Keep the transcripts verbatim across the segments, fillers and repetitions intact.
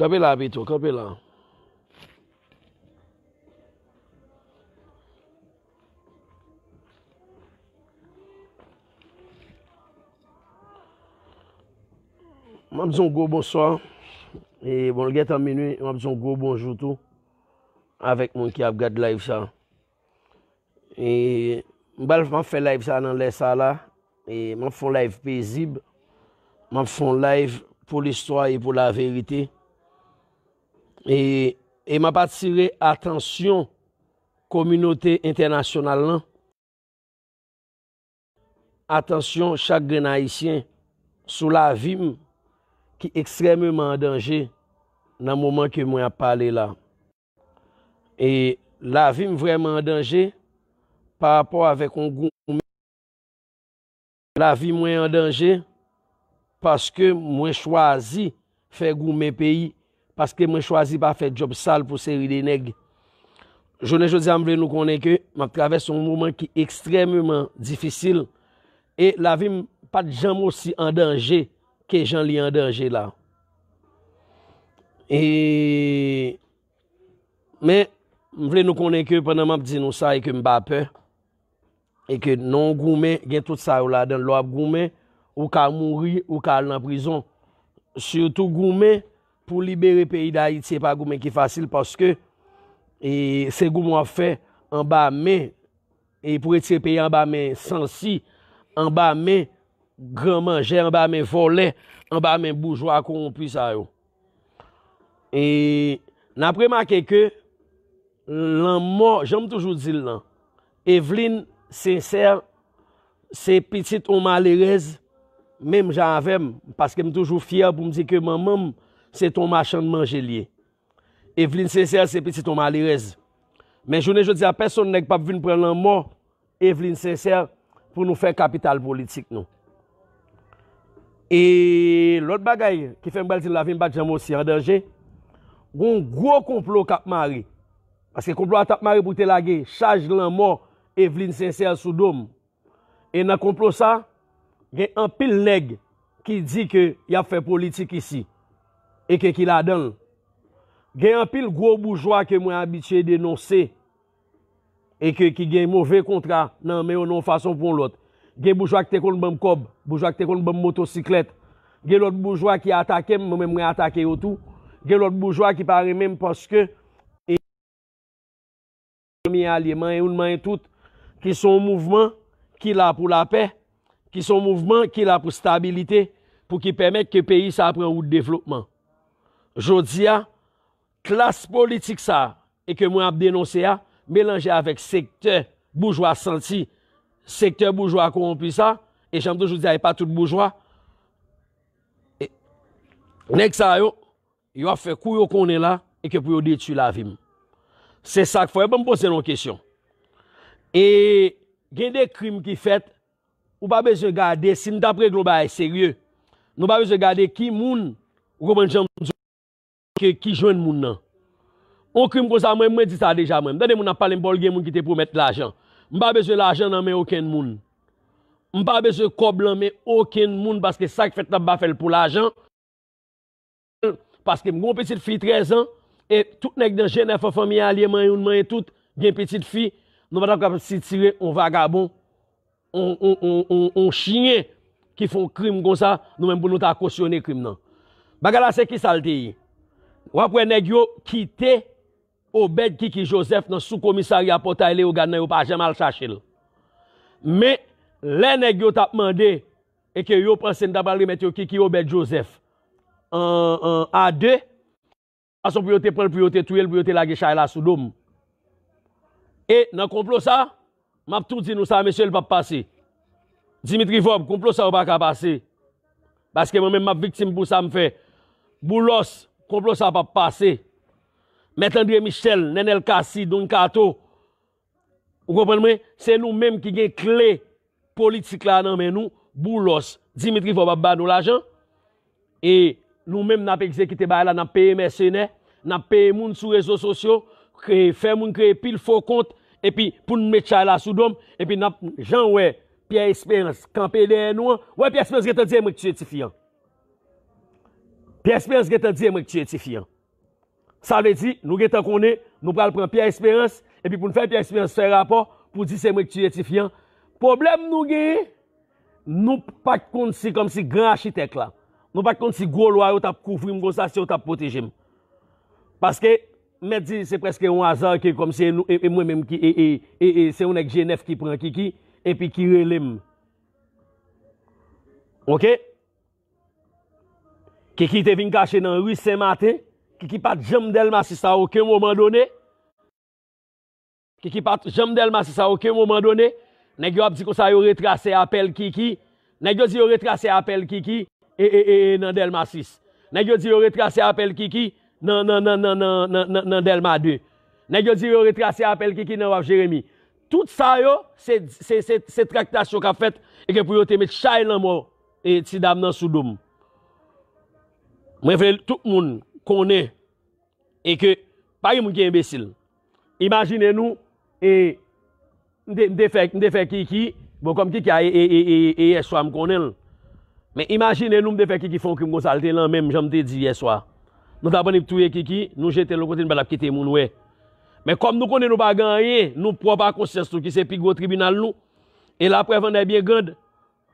Kanpe la pito, kanpe la. M ap di yon gwo bonswa. E bon, l gentan minui, m ap di yon gwo bonjou tou avèk moun ki ap gad live sa. E m pral, m ap fè live sa nan lè sa la. E m ap fè yon live pezib. M ap fè yon live pou listwa e pou laverite. E, e m ap atire atansyon kominote entènasyonal lan, atansyon chak grenn Ayisyen sou lavi m ki ekstrèmeman an danje nan moman ke mwen ap pale la. E lavi m vrèman an danje pa rapò avèk yon gou-, lavi mwen an danje paske mwen chwazi fè goumen peyi, paske mwen chwazi pa fè djòb sal pou seri de nèg. Jounen jodi a, m vle nou konnen ke m ap travèse yon moman ki ekstrèmeman difisil e lavi m pa t janm osi an danje ke jan li an danje la. E, men, m vle nou konnen ke pandan m ap di nou sa e ke m pa pè, e ke nan yon goumen, gen tout sa yo ladan l. Lè w ap goumen, ou ka mouri, ou ka al nan prizon. Sitou goumen pou libere peyi Dayiti, se pa goumen ki fasil paske, e, se goumen w ap fè anba men, e pou retire peyi anba men sansi, anba men gran manjè, anba men vòlè, anba men boujwa kowonpi sa yo. E n ap remake ke lanmò, jan m toujou di l lan, Eveline Sincère se pitit yon malerèz, menm jan avè m, paske m toujou fyè pou m di ke manman m se t yon machann manje l ye. Eveline Sincère se pitit yon malerèz. Men jounen jodi a, pèsonn nèg p ap vin pran lanmò Eveline Sincère pou nou fè kapital politik nou. E lòt bagay ki fè m pral di l lavi m pa t janm osi an danje, gon gwo konplo k ap mare. Paske konplo a t ap mare pou te lage chaj lanmò Eveline Sincère sou do m. E nan konplo sa, gen anpil nèg ki di ke y ap fè politik isi e ke ki ladan l. Gen anpil gwo boujwa ke mwen abitye denonse e ke ki gen move kontra nan men yo nan yon fason pou yon lòt. Gen boujwa ki te konn ban m kòb, boujwa ki te konn ban m motosiklèt. Gen lòt boujwa ki atake m, mwen menm mwen atake yo tou. Gen lòt boujwa ki pa renmen m paske Fanmi Alye, Manyen Youn, Manyen Tout, ki se yon mouvman ki la pou lapè, ki se yon mouvman ki la pou stabilite, pou ki pèmèt ke peyi sa a pran wout devlopman. Jodi a, klas politik sa a, e ke mwen ap denonse a, melanje avèk sektè boujwa santi, sektè boujwa kowonpi sa, e jan m toujou di a, e pa tout boujwa, e, nèg sa yo, yo ap fè kou yo konnen la e ke pou yo detwi lavi m. Se sa k fè, ban m poze nou yon kesyon. E gen de krim ki fèt, ou pa bezwen gade, si n t ap regle yon bagay serye, nou pa bezwen gade ki moun, ou konprann jan m di w, ke ki jwenn moun nan. Yon krim konsa, mwen, mwen di sa deja, mwen. M tande moun ap pale, m pa wè gen moun ki te pwomèt lajan. M pa bezwen lajan nan men okenn moun. M pa bezwen kòb nan men okenn moun, paske sa k fèt la, m pa fè l pou lajan. Paske m gen yon pitit fi trèz an, e tout nèg nan Jenèf an, Fanmi Alye, Manyen Youn, Manyen Tout, gen pitit fi, nou pa t ap kapab sitire yon vagabon, yon, yon, yon, yon, yon chiyen ki fè yon krim konsa, nou menm pou nou ta kosyone krim nan. Bagay la se kisa l te ye? W ap wè nèg yo kite Obed Kiki Joseph nan sou komisarya Pòtay Leyogàn nan, yo pa janm al chache l. Men, lè nèg yo t ap mande e ke yo panse n ta pral remèt yo Kiki Obed Joseph an, an, a de, fason pou yo te pran l, pou yo te touye l, pou yo te lage chay la sou do m. E nan konplo sa, m ap tou di nou sa, mesye, l p ap pase. Dimitri Vorbe, konplo sa yo pa ka pase. Paske mwen menm m ap viktim pou sa m fè. Boulos, konplo sa p ap pase. Mèt André Michel, Nenel Cassy, Don Kato, ou konprann mwen? Se nou menm ki gen kle politik la nan men nou, Boulos, Dimitri Vorbe ap ba nou lajan. E nou menm n ap egzekite bagay la, n ap peye mèsenè, n ap peye moun sou rezo sosyo, kreye, fè moun kreye pil fo kont, epi pou n met chay la sou do m, epi n ap, jan w wè Pierre Espérance kanpe dèyè nou an, w wè Pierre Espérance gentan di e mwen k tiye tifi an. Pierre Espérance gentan di e mwen k tiye tifi an. Sa vle di, nou gentan konnen, nou pral pran Pierre Espérance, epi pou n fè Pierre Espérance fè rapò, pou di se mwen ki tiye tifi an. Pwoblèm nou genyen, nou pa t konn si kòmsi gran achitèk la, nou pa t konn si gwo lwa yo t ap kouvri m konsa, si yo t ap pwoteje m. Paske, m mèt di, se prèske yon aza ke kòmsi e nou, e, e mwen menm ki, e, e, e, e se yon nèg G nèf ki pran Kiki, epi ki rele m. Oke? Kiki te vin kache nan ri Sen Maten. Kiki pa t janm Dèlma sis a okenn moman done. Kiki pa t janm Dèlma sis a okenn moman done. Nèg yo ap di konsa yo retrase apèl Kiki. Nèg yo di yo retrase apèl Kiki e, e, e, e nan Dèlma sis. Nèg yo di yo retrase apèl Kiki nan, nan, nan, nan, nan, nan, nan, nan Dèlma de. Nèg yo di yo retrase apèl Kiki nan Waf Jeremi. Tout sa yo, se, se, se, se traktasyon k ap fèt e ke pou yo te met chay lanmò e ti dam nan sou do m. Mwen vle tout moun konnen e ke pa gen moun ki enbesil. Imajine nou, e m te, m te fè, m te fè Kiki, bon, kòm Kiki a, e, e, e, e, e yèswa m konnen l. Men imajine nou, m te fè Kiki fè yon krim konsa, l te lan men m, jan m te di yèswa. Nou t ap annik touye Kiki, nou jete l yon kote, nou pa t ap kite moun wè. Men kòm nou konnen nou pa gen anyen, nou pwòp a konsyans nou ki se pi gwo tribinal nou, e laprèv an è byen grand,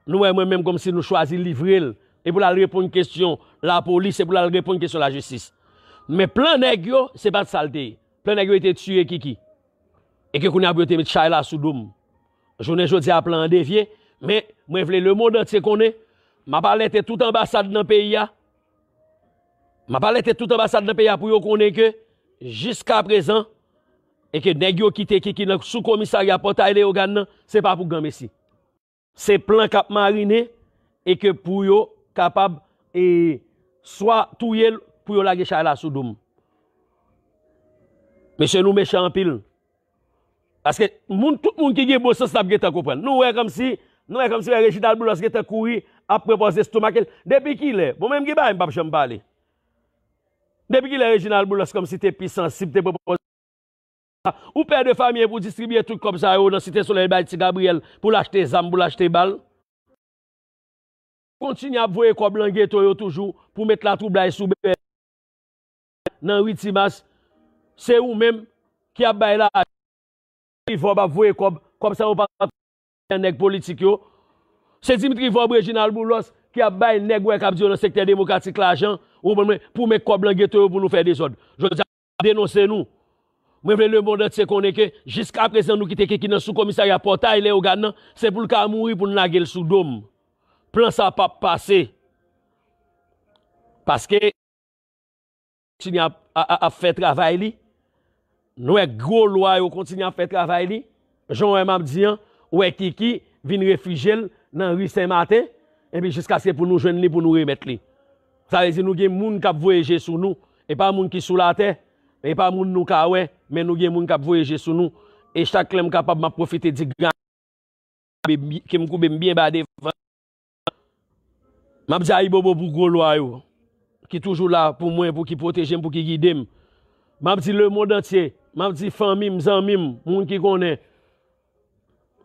nou wè mwen menm kòmsi nou chwazi livre l, e pou l al reponn kesyon lapolis, e pou l al reponn kesyon lajistis. Men plan nèg yo, se pa t sa l te ye. Plan nèg yo, e te tiye Kiki. E ke kounye a pou yo te met chay la sou do m. Jounen jodi a, plan an devye, men mwen vle lemonn antye konnen, m ap alète tout anbasad nan peyi a. M ap alète tout anbasad nan peyi a pou yo konnen ke, jiskaprezan, e ke nèg yo kite Kiki nan sou komisarya Pòtay Leyogàn nan, se pa pou granmesi. Se plan k ap marinen e ke pou yo kapab, e, swa touye l, pou yo lage chay la sou do m. Mesye, nou mechan anpil. Paske moun, tout moun ki gen bon sans l ap gentan konprann. Nou wè kòmsi, nou wè kòmsi wè Reginald Boulos gentan kouri ap pran pòz estomak li. Depi kilè? Bon, menm gen bagay m p ap janm pale. Depi kilè Reginald Boulos kòmsi te pi sansib, te pran pòz ou pè de fanmi e pou distribiye tout kòb sa yo nan Site Solèy bay Ti Gabriyèl pou l achte zam, pou l achte bal. Kontinye ap voye kòb lan geto yo toujou pou met latwoublay sou bè nan ri Timas. Se ou menm ki ap bay la Dimitri Vorbe ap voye kòb, kòb sa yo pa nan nèg politik yo. Se Dimitri Vorbe, Reginald Boulos ki ap bay nèg wè k ap di yo nan sektè demokratik lajan, ou konprann mwen, pou met kòb lan geto yo pou nou fè dezòd. Jodi a, m ap denonse nou. Mwen vle lemonn antye konnen ke jiskaprezan nou kite Kiki nan sou komisarya Pòtay Leyogàn nan, se pou l ka mouri pou n lage l sou do m. Plan sa p ap pase. Paske kontinye ap, a, a, ap fè travay li. Nou wè gwo lwa yo kontinye ap fè travay li. Jan w wè m ap di an, ou wè Kiki vin refijye l nan ri Sen Maten, epi jiskaske pou nou jwenn li, pou nou remèt li. Sa vle di nou gen moun k ap voye je sou nou. E pa moun ki sou latè, e pa moun nou ka wè, men nou gen moun k ap voye je sou nou. E chak lè m kapab, m ap pwofite di gran ke m koube m byen ba devan. M ap di ayibobo pou gwo lwa yo, ki toujou la pou mwen, pou ki pwoteje m, pou ki gide m. M ap di lemonn antye, m ap di fanmi m, zanmi m, moun ki konnen,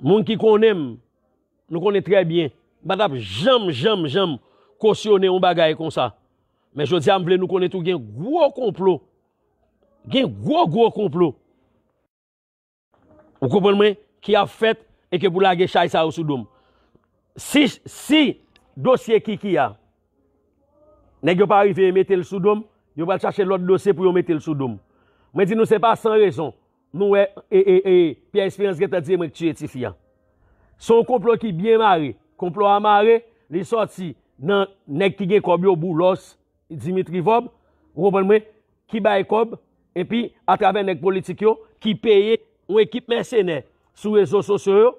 moun ki konnen m, nou konnen trè byen. M pa t ap janm, janm, janm kosyone yon bagay konsa. Men jodi a, m vle nou konnen tou gen gwo konplo. Gen gwo, gwo konplo. Ou konprann mwen? Ki ap fèt e ke pou lage chay sa yo sou do m. Si, si dosye Kiki a, nèg yo pa rive mete l sou do m, yo pral chache lòt dosye pou yo mete l sou do m. Mwen di nou se pa san rezon. Nou wè, e, e, e, Pierre Espérance gentan di e mwen k tiye tifi a. Se yon konplo ki byen mare. Konplo a mare, li sòti nan nèg ki gen kòb yo, Boulos, Dimitri Vorbe, ou konprann mwen, ki bay kòb, epi atravè nèg politik yo, ki peye yon ekip mèsenè sou rezo sosyo yo,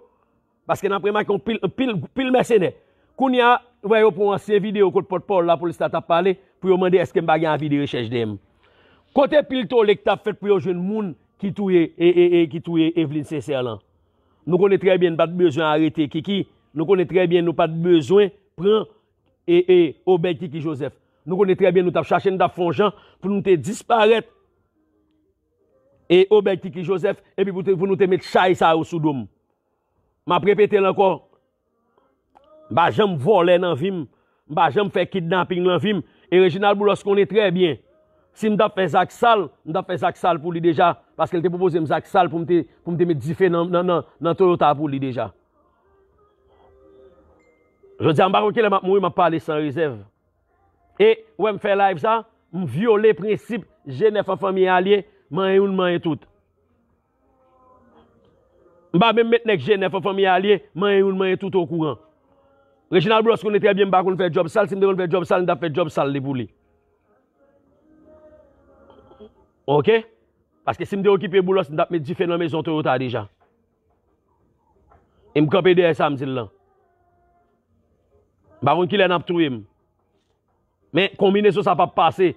paske n ap remake yon pil, pil, pil mèsenè. Kounye a, ou wè yo pran yon ansyen videyo kot pòtpawòl lapolis la t ap pale, pou yo mande èske m pa gen avi de rechèch dèyè m. Kote pil tole ki t ap fèt pou yo jwenn moun ki touye, e, e, e, ki touye Eveline Sincère lan? Nou konnen trè byen n pa t bezwen arete Kiki, nou konnen trè byen nou pa t bezwen pran e, e, Obed Kiki Joseph. Nou konnen trè byen nou t ap chache, nou t ap fè yon jan pou nou te disparèt e Obed Kiki Joseph, epi pou te, pou nou te met chay sa yo sou do m. M ap repete l ankò, m pa janm vòlè nan vi m, m pa janm fè kidnaping nan vi m, e Reginald Boulos konnen trè byen. Si m t ap fè zak sal, m t ap fè zak sal pou li deja, paske l te pwopoze m zak sal pou m te, pou m te met dife nan, nan, nan, nan Toyota pou li deja. Jodi a, m pa konn kilè m ap mouri, m ap pale san rezèv. E, ou wè m fè live sa, m vyole prensip G nèf an fanmi alye, manyen youn, manyen tout. M pa menm met nèg G nèf an fanmi alye, manyen youn, manyen tout okouran. Reginald Boulos konnen trè byen m pa konn fè djòb sal, si m te konn fè djòb sal, m t ap fè djòb sal li pou li. Oke? Paske si m te okipe Boulos, m t ap met dife nan mezon Toyota deja. E m kanpe dèyè sa m di l lan. M pa konn kilè n ap touye m. Men konbinezon sa p ap pase.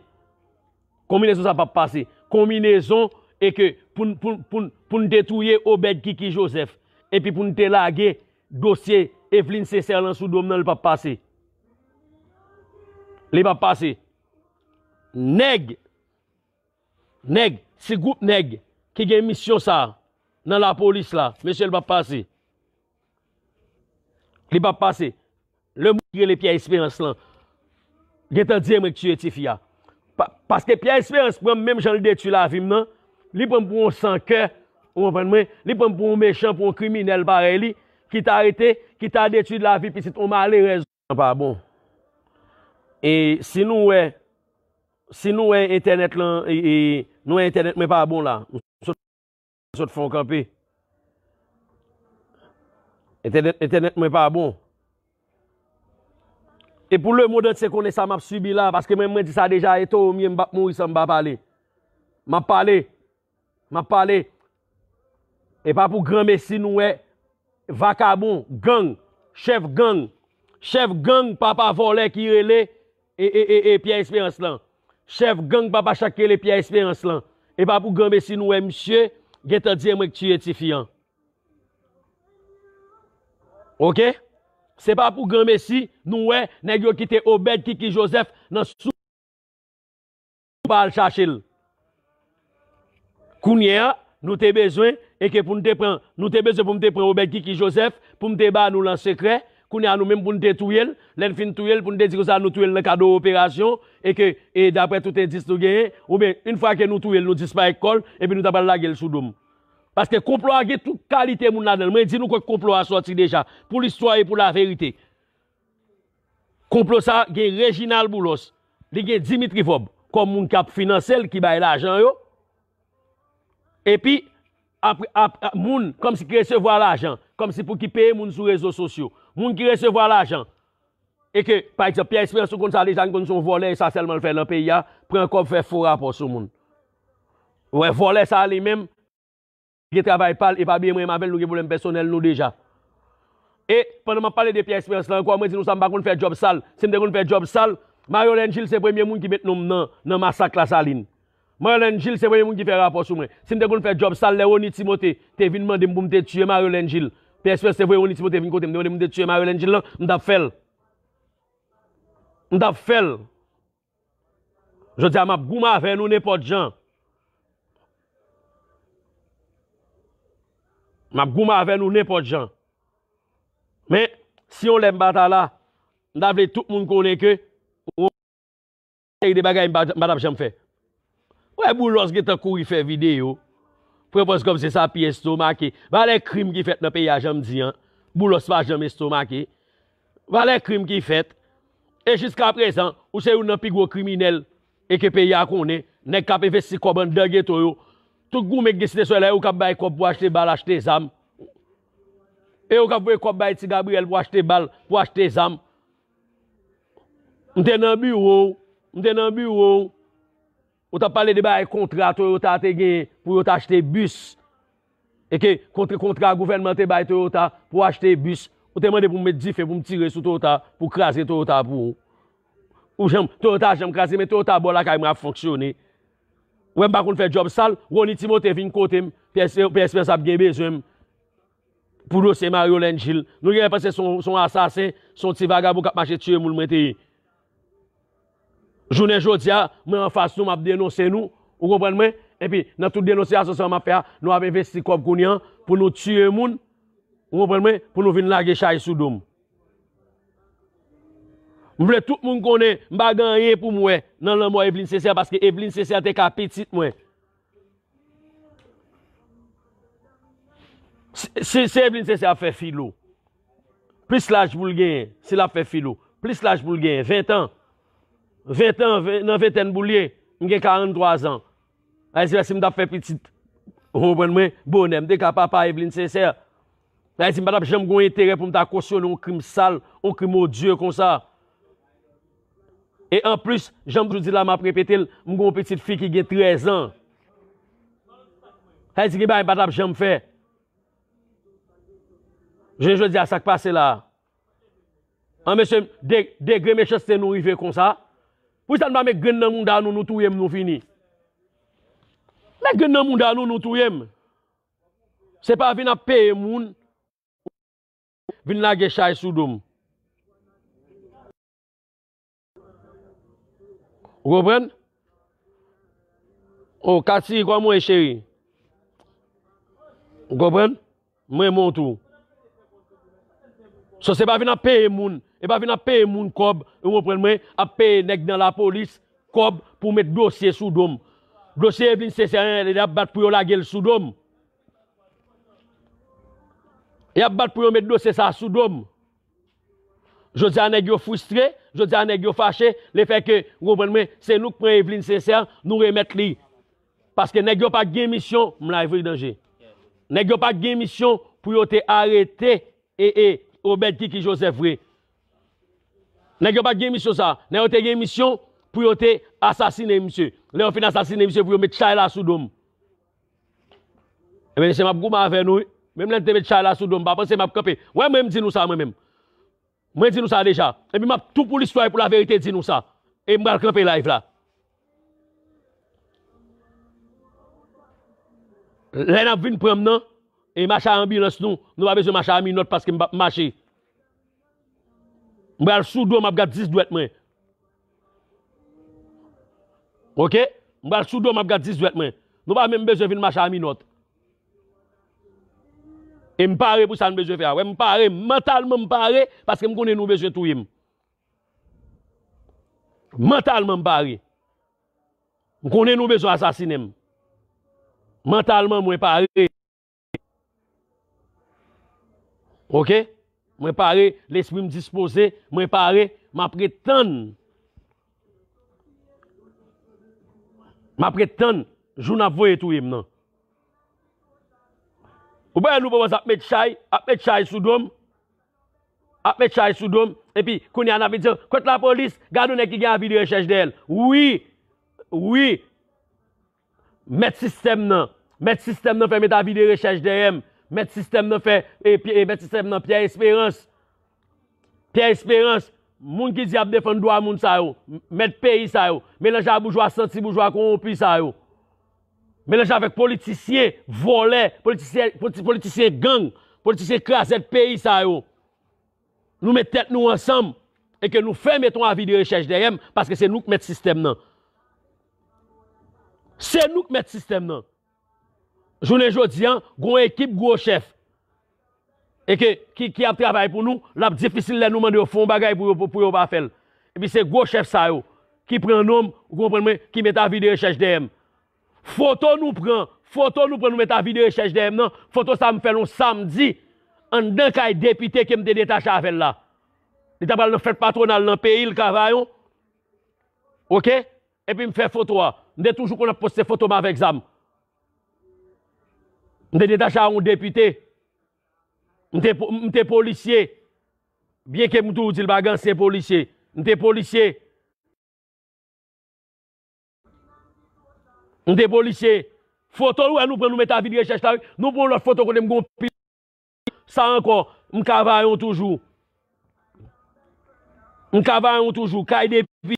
Konbinezon sa p ap pase. Konbinezon e ke pou n, pou n, pou n, pou n te touye Obed Kiki Joseph, epi pou n te lage dosye Eveline Sincère lan sou do m nan, li p ap pase. Li p ap pase. Nèg, nèg, si gwoup nèg ki gen misyon sa nan lapolis la, mesye, li p ap pase. Li p ap pase. Lemonn ki rele Pierre Espérance lan gentan di e mwen k tiye tifi a. Pa, paske Pierre Espérance pran m menm jan l detwi lavi m nan. Li pran m pou yon sankè, ou konprann mwen? Li pran m pou yon mechan, pou yon kriminèl parèy li, ki ta rete, ki ta detwi lavi pitit yon malerèz. Sa pa bon. E si nou wè, si nou wè entènèt lan, e, e, nou wè entènèt mwen pa bon la. M sot, sot fè yon kanpe. Entènèt, entènèt mwen pa bon. E pou lemonn antye konnen sa m ap sibi la, paske mwen, mwen di sa deja, e towo m ye, m p ap mouri san m pa pale. M ap pale. M ap pale. E pa pou granmesi nou wè vakabon, gang, chèf gang, chèf gang papa vòlè ki rele e, e, e, e Pierre Espérance lan. Chèf gang papa chak ki rele Pierre Espérance lan. E pa pou granmesi nou wè misye gentan di e mwen k tiye tifi an. Oke? Se pa pou granmesi nou wè nèg yo kite Obed Kiki Joseph nan sou pa al chache l. Kounye a, nou te bezwen, e ke pou n te pran, nou te bezwen pou m te pran Obed Kiki Joseph, pou m te ba nou l an sekrè, kounye a nou menm pou n te touye l, lè n fin touye l, pou n te di konsa nou touye l nan kad yon operasyon, e ke, e daprè tout endis nou genyen, oubyen, yon fwa ke nou touye l, nou disparèt kò l, epi nou ta pral lage l sou do m. Paske konplo a gen tout kalite moun ladan l. Mwen di nou kote konplo a sòti deja, pou listwa e pou laverite. Konplo sa a gen Reginald Boulos, li gen Dimitri Vorbe kòm moun k ap finanse l, ki bay lajan yo. Epi, ap, ap, ap, moun kòmsi ki resevwa lajan, kòmsi pou ki peye moun sou rezo sosyo. Moun ki resevwa lajan, e ke, pa egzanp, Pierre Espérance, ou konn sa deja, n konn se yon vòlè, e sa sèlman l fè nan peyi a, pran kòb, fè fo rapò sou moun. Ou wè, vòlè sa a li menm, gen travay pa l, e pa bliye mwen menm avè l, nou gen pwoblèm pèsonèl nou deja. E, pandan m ap pale de Pierre Espérance la ankò, mwen di nou sa, m pa konn fè djòb sal. Si m te konn fè djòb sal, Mariolène Gilles se premye moun ki met non m nan, nan masak Lasalin. Mariolène Gilles se premye moun ki fè rapò sou mwen. Si m te konn fè djòb sal, lè Rony Timothée te vin mande m pou m te tiye Mariolène Gilles, Pierre Espérance te voye Rony Timothée vin kote m, te mande m pou m te tiye Mariolène Gilles lan, m t ap fè l. M t ap fè l. Jodi a, m ap goumen avè nou nenpòt jan. M ap goumen avè nou nenpòt jan. Men, si yon lè m pa ta la, m ta vle tout moun konnen ke yon seri de bagay m pa, m pa t ap janm fè. Wè, Boulos gentan kouri fè videyo. Pran pòz kòmsi sa pi estomake. Valè krim ki fèt nan peyi a, jan m di an, Boulos pa janm estomake. Valè krim ki fèt. E jiskaprezan, ou se youn nan pi gwo kriminèl e ke peyi a konnen. Nèg k ap envesti kòb anndan geto yo. Tout goumen k gen Site Solèy la, e ou k ap bay kòb pou achte bal, achte zam. E ou k ap voye kòb bay Ti Gabriyèl pou achte bal, pou achte zam. M te nan biwo w, m te nan biwo w. Ou t ap pale de bagay kontra Toyota te genyen pou yo t achte bis. E ke kontre kontra gouvènman te bay Toyota pou achte bis. Ou te mande pou m met dife, pou m tire sou Toyota, pou kraze Toyota pou ou. Ou janm, Toyota janm kraze, men Toyota bò lakay mwen ap fonksyone. Ou wè m pa konn fè djòb sal, Rony Timothée vin kote m, P S, P S P S ap gen bezwen m. Pou dosye Mariolène Gilles. Nou genlè panse se yon, se yon asasen, se yon ti vagabon k ap mache tiye moun mwen te ye. Jounen jodi a, mwen anfas nou, m ap denonse nou, ou konprann mwen? Epi, nan tout denonsyasyon sa yo m ap fè a, nou ap envesti kòb kounye a pou nou tiye moun, ou konprann mwen? Pou nou vin lage chay sou do m. M vle tout moun konnen m pa gen anyen pou m wè nan lanmò Eveline Sincère, paske Eveline Sincère te ka pitit mwen. Si, si, si Eveline Sincère ap fè filo, plis laj pou l genyen, si l ap fè filo, plis laj pou l genyen, ven tan, ven tan, ven, nan ventèn pou l ye, m gen karant twa zan. Sa vle di, si m t ap fè pitit, ou konprann mwen, bonè, m te ka papa Eveline Sincère. Sa vle di, m pa t ap janm gen yon enterè pou m ta kosyone yon krim sal, yon krim odye konsa. E anplis, jan m toujou di la, m ap repete l, m gen yon pitit fi ki gen trèz an. Sa vle di, gen bagay m pa t ap janm fè. Jounen jodi a, sa k pase la a? An, mesye, de-, degre mechanste nou rive konsa? Poukisa n pa met grenn nan mouda nou, nou touye m, nou fini? Met grenn nan mouda nou, nou touye m. Se pa vin ap peye moun, vin lage chay sou do m. Ou konprann? O, Kati, kòman w ye, cheri? Ou konprann? M renmen w tou. So, se pa vin ap peye moun, e pa vin ap peye moun kòb, ou konprann mwen, ap peye nèg nan lapolis kòb pou met dosye sou do m. Dosye Eveline Sincère, y ap bat pou yo lage l sou do m. Y ap bat pou yo met dosye sa a sou do m. Jodi a, nèg yo fristre, jodi a, nèg yo fache, lefètke, ou konprann mwen, se nou k pran Eveline Sincère, nou remèt li. Paske nèg yo pa t gen misyon, m la vre danje. Nèg yo pa t gen misyon pou yo te arete e, e, Obed Kiki Joseph vre. Nèg yo pa t gen misyon sa. Nèg yo te gen misyon pou yo te asasinen misye. Lè yo fin asasinen misye, pou yo met chay la sou do m. Ebyen, mesye, m ap goumen avè nou, wi. Menm lè n te met chay la sou do m, pa panse m ap kanpe. Wè, mwen, m di nou sa, mwen menm. Mwen di nou sa deja. Epi m ap tou pou listwa e pou laverite di nou sa. E m pral kanpe live la. Lè n ap vin pran m nan, e mache a anbilans nou, nou pa bezwen mache a minòt paske m p ap mache. M pral sou do, m ap gad dis dwèt mwen. Oke? M pral sou do, m ap gad dis dwèt mwen. Nou pa menm bezwen vin mache a minòt. E m pare pou sa n bezwen fè a. Wè, m pare, mantalman m pare, paske m konnen nou bezwen touye m. Mantalman m pare. M konnen nou bezwen asasinen m. Mantalman mwen pare. Oke? Mwen pare, lespri m dispoze, mwen pare, m ap ret tann. M ap ret tann jou n ap voye touye m nan. Ou pa wè nou pwopòz ap met chay, ap met chay sou do m, ap met chay sou do m, epi kounye a n ap vin di, "Kot lapolis? Gade yon nèg ki gen avi de rechèch dèyè l." Wi, wi, mèt sistèm nan, mèt sistèm nan fè met avi de rechèch dèyè m, mèt sistèm nan fè, e, pi-, e, mèt sistèm nan, Pyè Esperans. Pyè Esperans, moun ki di y ap defann dwa moun sa yo, m-, mèt peyi sa yo, melanj a boujwa santi, boujwa kowonpi sa yo. Melanj avèk politisyen vòlè, politisyen, politi-, politisyen gang, politisyen krazèt peyi sa yo. Nou met tèt nou ansanm e ke nou fè met yon avi de rechèch dèyè m, paske se nou k mèt sistèm nan. Se nou k mèt sistèm nan. Jounen jodi a, gon ekip gwo chèf e ke, ki, ki ap travay pou nou, l ap difisil lè nou mande yo fè yon bagay pou yo, pou, pou yo pa fè l. Epi se gwo chèf sa yo ki pran non m, ou konprann mwen, ki met avi de rechèch dèyè m. Foto nou pran, foto nou pran, nou met avi de rechèch dèyè m nan, foto sa m fè l yon samdi, anndan kay depite ke m te detache avè l la. Li ta pral nan fèt patwonal nan peyi l, Kavayon. Oke? Epi m fè foto a. M te toujou konn ap poste foto m avèk zam. M te detache a yon depite. M te po-, m te polisye. Byenke m toujou di l pa gen ansyen polisye. M te polisye. M te polisye. Foto ou wè nou pran, nou met avi de rechèch la, wi. Nou pran yon lòt foto kote m gon pil. Sa ankò, m Kavayon toujou. M Kavayon toujou. Kay depi.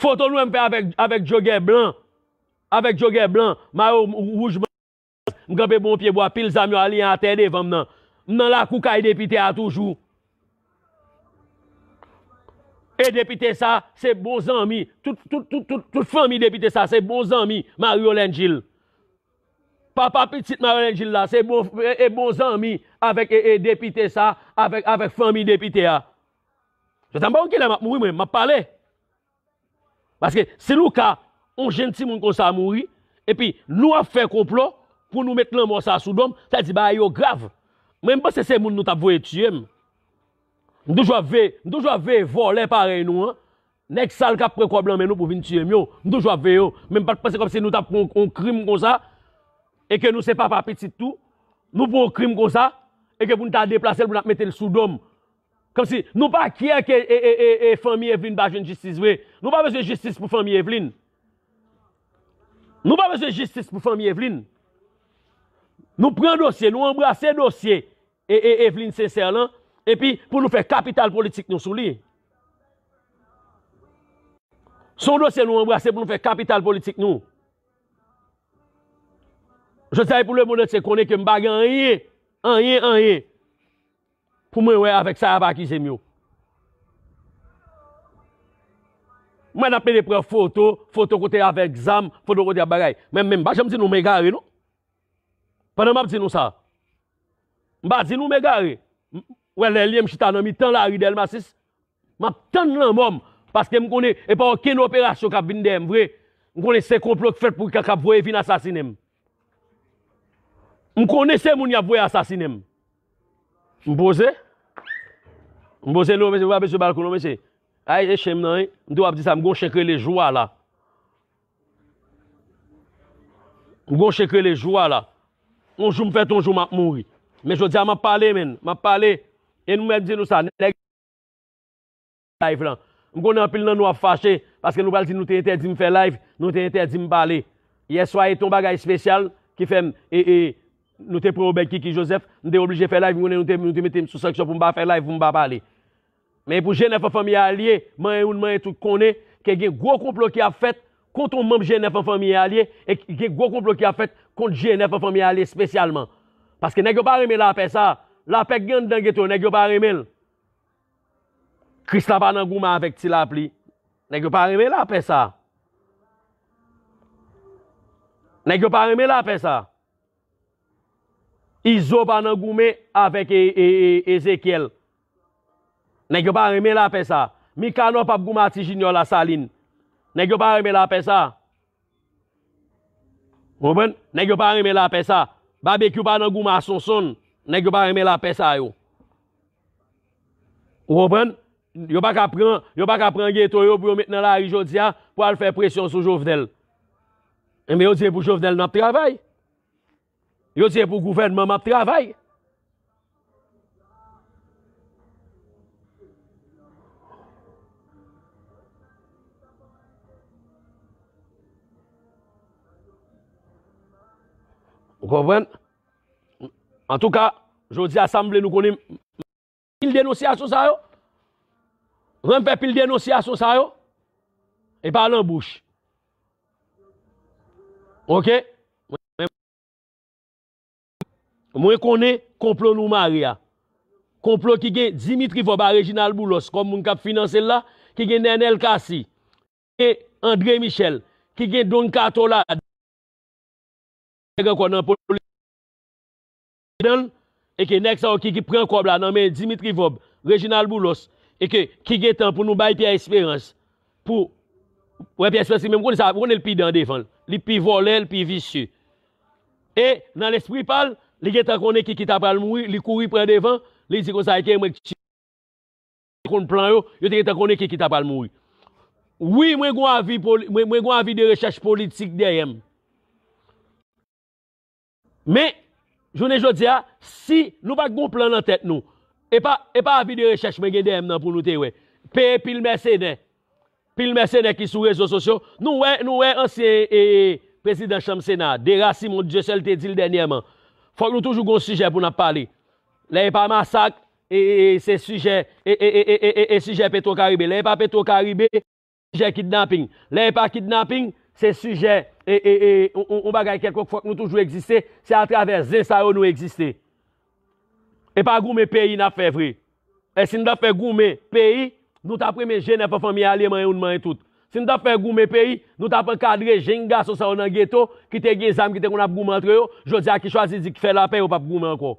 Foto nou wè m fè avèk, avèk jogè blan. Avèk jogè blan. Mayo wouj. M kanpe bò yon pye bwa, pil zam yo aliyen atè devan m nan. M nan lakou kay depite a toujou. E depite sa, se bon zanmi. Tout, tout, tout, tout, tout fanmi depite sa, se bon zanmi Mario Lengil. Papa pitit Mario Lengil la, se bon, e, e bon zanmi avèk, e, e depite sa, avèk, avèk fanmi depite a. Jodi a m pa konn kilè m ap mouri, mwen, m ap pale. Paske si nou ka, yon jenn timoun konsa mouri, epi nou ap fè konplo pou nou met lanmò sa sou do m, sa di bagay yo grav. Mwen, m panse se moun nou t ap voye tiye m. M toujou ap veye, m toujou ap veye vòlè parèy nou an. Nèg sal k ap pran kòb lan men nou pou vin tiye m yo. M toujou ap veye yo. Men m pa t panse kòmsi nou t ap pran yon, yon krim konsa, e ke nou se papa pitit tou. Nou pran yon krim konsa, e ke pou n ta deplase l, pou n ap mete l sou do m. Kòmsi nou pa kyè ke e, e, e, e, fanmi Eveline pa jwenn jistis vre. Nou pa bezwen jistis pou fanmi Eveline. Nou pa bezwen jistis pou fanmi Eveline. Nou pran dosye, nou anbrase dosye e, e, Eveline Sincère lan, epi pou nou fè kapital politik nou sou li. Se yon dosye nou anbrase pou nou fè kapital politik nou. Jodi a, e pou lemonn antye konnen ke m pa gen anyen, anyen, anyen pou mwen wè avèk sa y ap akize m yo. Mwen ap mete pran foto, foto kote avèk zam, foto kote ap bagay. Men, men m pa janm di nou m egare, non. Pandan m ap di nou sa, m pa di nou m egare. M, wè, lè l ye, m chita nan mitan lari Dèlma sis, m ap tann lanmò m, paske m konnen e pa okenn operasyon k ap vin dèyè m vre. M konnen se konplo k fèt pou k ap voye vin asasinen m. M konnen se moun y ap voye asasinen m. M poze. M poze non, mesye, pa mesye balkon non, mesye. Ay, e chen m nan, wi. M tou ap di sa, m gon chen k rele Jou a la. M gon chen k rele Jou a la. Yon jou m fèt, yon jou m ap mouri. Men jodi a, m ap pale, menn. M ap pale. E nou mèt di nou sa, nèg live lan. M konnen anpil nan nou ap fache, paske nou pral di nou te entèdi m fè live, nou te entèdi m pale. Yèswa, e te yon bagay espesyal ki fè m, e, e, nou te pran Obed Kiki Joseph, m te oblije fè live, m konnen nou te, nou te mete m sou sanksyon pou m pa fè live, pou m pa pale. Men pou G nèf an fanmi a l ye, manyen youn, manyen tout konnen ke gen gwo konplo ki ap fèt kont yon manm G nèf an fanmi a l ye, e gen gwo konplo ki ap fèt kont G nèf an fanmi a l ye espesyalman. Paske nèg yo pa renmen lapè sa. Lapè k gen anndan geto, nèg yo pa renmen l. Krisla pa nan goumen avèk Ti Lapli. Nèg yo pa renmen lapè sa. Nèg yo pa renmen lapè sa. Izo pa nan goumen avèk e, e, e, Ezekyèl. Nèg yo pa renmen lapè sa. Mikanò p ap goumen a Ti Jinyò Lasalin. Nèg yo pa renmen lapè sa. Ou konprann? Nèg yo pa renmen lapè sa. Babekyou pa nan goumen a Sonsonn. Nèg yo pa renmen lapè sa yo. Ou konprann? Yo pa ka pran, yo pa ka pran geto yo pou yo met nan lari jodi a pou al fè presyon sou Jovenel. Enben, yo di e pou Jovenel n ap travay. Yo di e pou gouvènman m ap travay. Ou konprann? Antouka, jodi a sa m vle nou konnen, pil denonsyasyon sa yo. Jan m fè pil denonsyasyon sa yo. E pa nan bouch. Oke? Mwen konnen konplo nou mare a. Konplo ki gen Dimitri Vorbe a Reginald Boulos kòm moun k ap finanse l la, ki gen Nenel Cassy, ki gen André Michel, ki gen Don Kato ladan, nèg ankò nan politik ladan l, e ke nèg sa yo ki, ki pran kòb la nan men Dimitri Vorbe, Reginald Boulos, e ke ki gentan pou nou bay Pierre Espérance, pou, wè Pierre Espérance li menm, ou konnen sa, ou konnen l pi dan devan l, li pi vòlè, l pi visye. E nan lespri pa l, li gentan konnen Kiki ta pral mouri, li kouri pran devan, li di konsa, e ke mwen ki konn plan yo, yo te gentan konnen Kiki ta pral mouri. Wi, mwen gon avi poli-, mwen, mwen gon avi de rechèch politik dèyè m. Men, jounen jodi a, si nou pa t gon plan nan tèt nou, e pa, e pa avi de rechèch mwen gen dèyè m nan pou nou te wè. Peye pil mèsenè. Pil mèsenè ki sou rezo sosyo. Nou wè, nou wè ansyen, e, prezidan chanm Sena, Dera Simon, Dieusèl te di l dènyèman. Fòk nou toujou gon sijè pou n ap pale. Lè e pa masak, e, e, e, se sijè, e, e, e sijè Petro Caribe. Lè e pa Petro Caribe, sijè kidnaping. Lè e pa kidnaping, se sijè, e, e, e, on, on, on bagay kèlkonk, fòk nou toujou egziste. Se atravè zen sa yo nou egziste. E pa goumen peyi n ap fè vre. E si n t ap fè goumen peyi, nou t ap renmen G nèf an fanmi alye manyen youn manyen tout. Si n t ap fè goumen peyi, nou t ap ankadre jenn gason sa yo nan geto ki te gen zam, ki te konn ap goumen antre yo, jodi a ki chwazi di k fè lapè, yo p ap goumen ankò.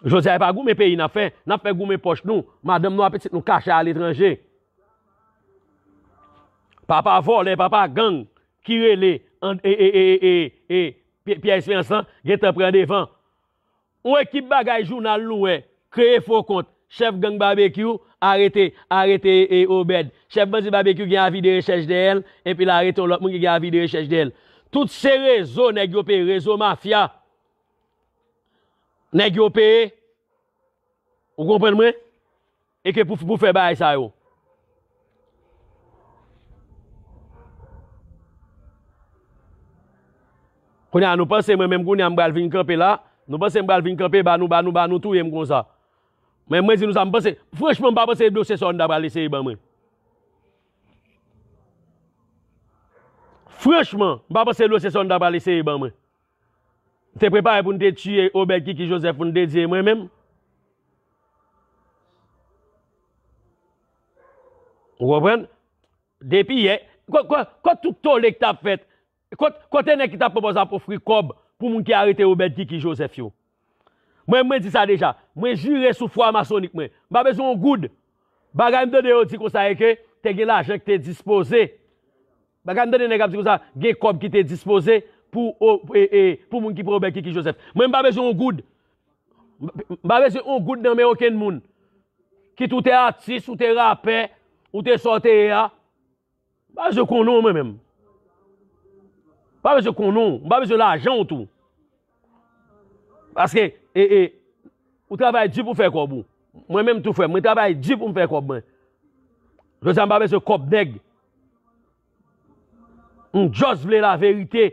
Jodi a, e pa goumen peyi n ap fè, n ap fè goumen pòch nou, madanm nou ak pitit nou kache aletranje. Papa vòlè, papa gang, ki rele an- e, e, e, e, e, e, Pye- Pyè Esperans lan, gentan pran devan. Yon ekip bagay jounal nou wè, kreye fo kont, chèf gang Babekyou, arete, arete e, Obèd. Chèf bandi Babekyou gen avi de rechèch dèyè l, epi l arete yon lòt moun ki gen avi de rechèch dèyè l. Tout se rezo nèg yo peye, rezo mafya. Nèg yo peye. Ou konprann mwen? E ke pou, pou fè bagay sa yo. Kounye a, nou panse mwen menm kounye a m pral vin kanpe la, nou panse m pral vin kanpe ba nou, ba nou, ba nou touye m konsa. Men mwen di nou sa, m panse, franchman, m pa panse dosye sa w ta pral eseye ban mwen. Franchman, m pa panse dosye sa w ta pral eseye ban mwen. M te prepare pou n te tiye Obèd Kiki Joseph pou n te di e mwen menm. Ou konprann? Depi yè, ko- ko- kot tout tole k t ap fèt? Kot- Kote nèg ki t ap pwopòze ap ofri kòb pou moun ki arete Obèd Kiki Joseph yo? Mwen, mwen di sa deja. Mwen jire sou fwa masonik mwen. M pa bezwen yon goud. Bagay m tande yo di konsa e ke te gen lajan ki te dispoze. Bagay m tande nèg ap di konsa, gen kòb ki te dispoze pou, o- e- e- pou moun ki pran Obèd Kiki Joseph. Mwen, m pa bezwen yon goud. M pa bezwen yon goud nan men okenn moun. Kit ou te atis, ou te rapè, ou te sa w te ye a. M pa bezwen konnen w mwen menm. M pa bezwen konnen w. M pa bezwen lajan w tou. Paske, e, e, ou travay di pou fè kòb ou. Mwen menm tou frè m, mwen travay di pou m fè kòb mwen. Jodi a m pa bezwen kòb nèg. M just vle laverite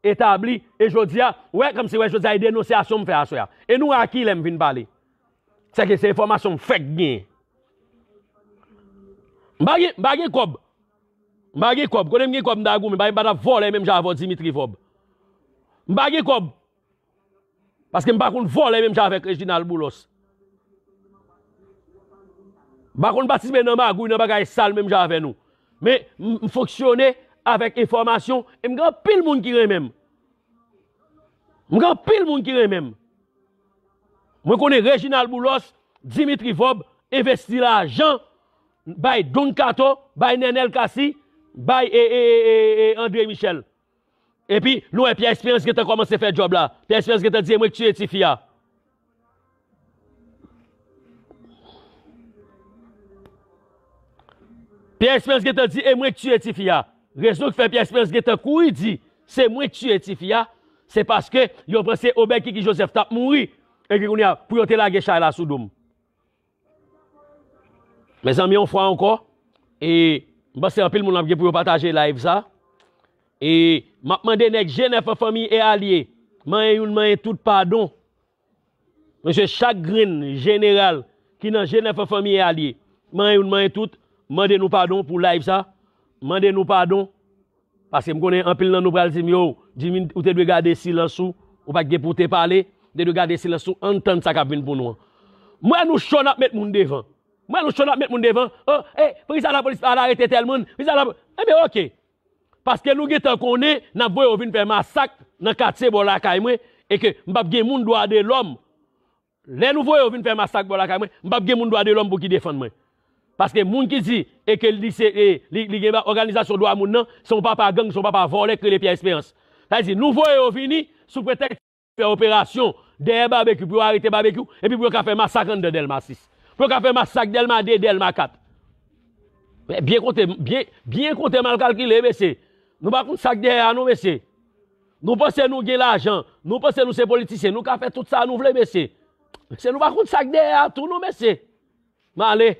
etabli. E jodi a, ou wè, kòmsi wè jodi a e denonsyasyon m fè aswè a. E nou wè a ki lè m vin pale. Sèke se enfòmasyon m fèk gen. M pa gen, m pa gen kòb. M pa gen kòb. Kote m gen kòb m ta goumen, m pa, m pa t ap vòlè menm jan avè w Dimitri Vòb. M pa gen kòb. Paske m pa konn vòlè menm jan avèk Reginald Boulos. M pa konn patisipe nan magouy, nan bagay sal menm jan avè nou. Men, m, m fonksyone avèk enfòmasyon e m gen anpil moun ki renmen m. M gen anpil moun ki renmen m. Mwen konnen Reginald Boulos, Dimitri Vòb, envesti lajan, bay Don Kato, bay Nenel Cassy, bay e, e, e, e, e André Michel. Epi, nou wè Pierre Espérance gentan kòmanse fè djòb la. Pierre Espérance gentan di, "E mwen k tiye tifi a." Pierre Espérance gentan di, "E mwen k tiye tifi a." Rezon ki fè Pierre Espérance gentan kouri di, "Se mwen k tiye tifi a," se paske yo panse Obed Kiki Joseph t ap mouri, e ke kounye a, pou yo te lage chay la sou do m. Mezanmi, yon fwa ankò, e m panse anpil moun ap gen pou yo pataje live sa. E m ap mande nèg G nèf an fanmi e alye, manyen youn, manyen tout, padon. Mesye, chak grenn jeneral ki nan G nèf an fanmi e alye, manyen youn, manyen tout, mande nou padon pou live sa. Mande nou padon. Paske m konnen anpil nan nou pral di m, "Yo, Jimmy, ou te dwe gade silans ou, ou pa t gen pou w te pale, ou te dwe gade silans ou, ann tann sa k ap vin pou nou an." M wè nou cho n ap met moun devan. M wè nou cho n ap met moun devan. Oh, eh, poukisa lapolis pa al arete tèl moun? Poukisa lapo-, Ebyen, oke. Paske nou gentan konnen n ap voye yo vin fè masak nan katye bò lakay mwen, e ke m p ap gen moun dwa de lòm. Lè nou voye yo vin fè masak bò lakay mwen, m p ap gen moun dwa de lòm pou ki defann mwen. Paske moun ki di e ke li se, e, li, li gen ba-, òganizasyon dwa moun nan, se yon papa gang, se yon papa vòlè k rele Pierre Espérance. Sa vle di, nou voye yo vini sou pretèks fè operasyon dèyè Babekyou pou yo arete Babekyou, epi pou yo ka fè masak anndan Dèlma sis. Pou yo ka fè masak Dèlma de, Dèlma kat. Men byen konte, byen, byen konte mal kalkile, mesye. Nou pa konn sa k dèyè a non, mesye. Nou panse nou gen lajan, nou panse nou se politisyen, nou ka fè tout sa nou vle, mesye. Mesye, nou pa konn sa k dèyè a tou non, mesye. M ale.